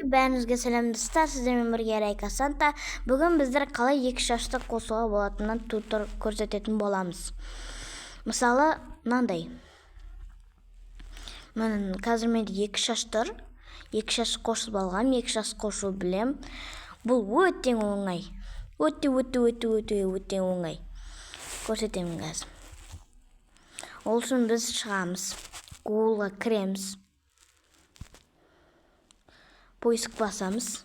Бәріңізге сәлем, достар! Сіздермен бірге Райка Санта. Бүгін біздер қалай екі шашты қосуға болатынын тутор көрсететін боламыз. Мысалы, мынандай. Міне, қазір менде екі шаш тұр. Екі шаш қосып алғам, екі шаш қосу білем. Бұл өте оңай. Өте, өте, өте, өте, өте оңай. Көрсетемін қазір. Ол үшін біз шығамыз. Google'a кіреміз. Поиск басамыз.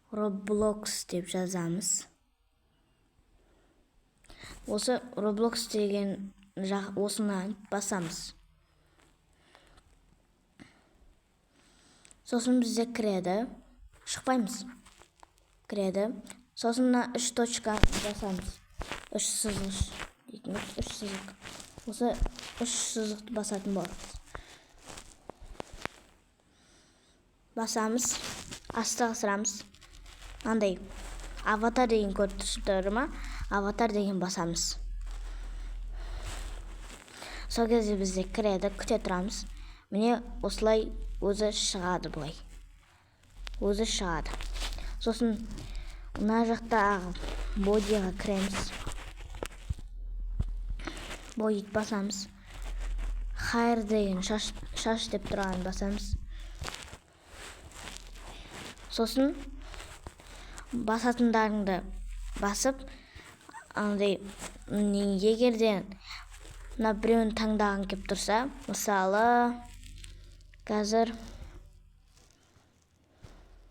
Roblox деп жазамыз. Осы Roblox деген жақ, осыны басамыз. Сосын бізде кіреді. Шықпаймыз. Кіреді. Сосын мына үш точка басамыз. Үш сызғыш дейтін, үш сызық. Осы үш сызықты басатын боламыз. Басамыз, астыға ысырамыз. Андай аватар деген көріп тұрсыздар ма? Аватар деген басамыз. Сол кезде бізде кіреді, күте тұрамыз. Міне, осылай өзі шығады былай. Өзі шығады. Сосын мына жақтағы бодиға кіреміз. Боди басамыз. Hair деген шаш, шаш деп тұрғанын басамыз. Сосын басатындарыңды басып, андай егер де мына біреуін таңдағың келіп тұрса, мысалы, қазір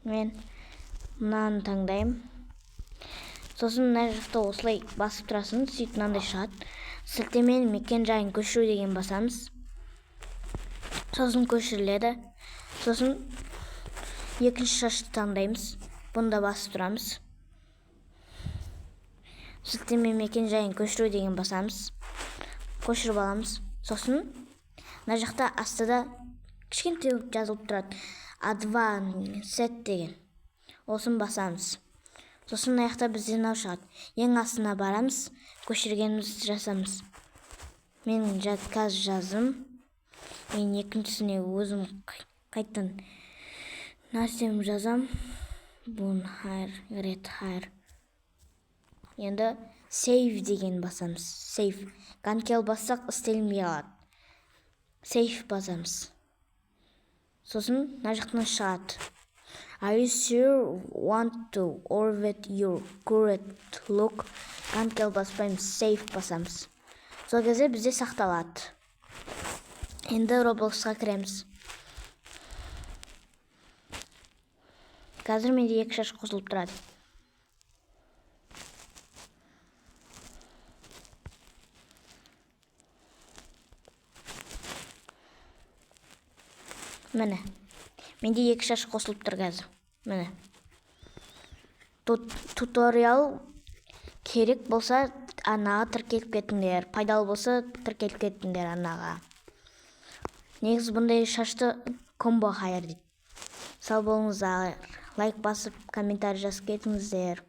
мен мынаны таңдаймын. Сосын мына жақта осылай басып тұрасың, сөйтіп мынандай шығады. Сілтемені мекен жайын көшіру деген басамыз. Сосын көшіріледі. Сосын екінші шашты таңдаймыз. Бұны да басып тұрамыз. Сілтеме мекен жайын көшіру деген басамыз. Көшіріп аламыз. Сосын мына жақта астыда кішкентай болып жазылып тұрады. Advanced деген. Осын басамыз. Сосын мына жақта бізде мынау шығады. Ең астына барамыз, көшіргенімізді жазамыз. Мен қазір жаздым. Мен екіншісіне өзім қайтадан нәрсемді жазам. Bun hair, red hair. Енді save деген басамыз. Save. Cancel бассақ, істелінбей қалады. Save басамыз. Сосын мына жақтан шығады. Are you sure want to overwrite your current look? Cancel баспаймыз, save басамыз. Сол кезде бізде сақталады. Енді Robloxқа кіреміз. Қазір менде екі шаш қосылып тұрады. Міне. Менде екі шаш қосылып тұр қазір. Міне. Туториал керек болса, арнаға тіркеліп кетіңдер. Пайдалы болса, тіркеліп кетіңдер арнаға. Негізі бұндай шашты комбо hair дейді. Сау болыңыздар. Лайк басып, комментарий жазып кетіңіздер.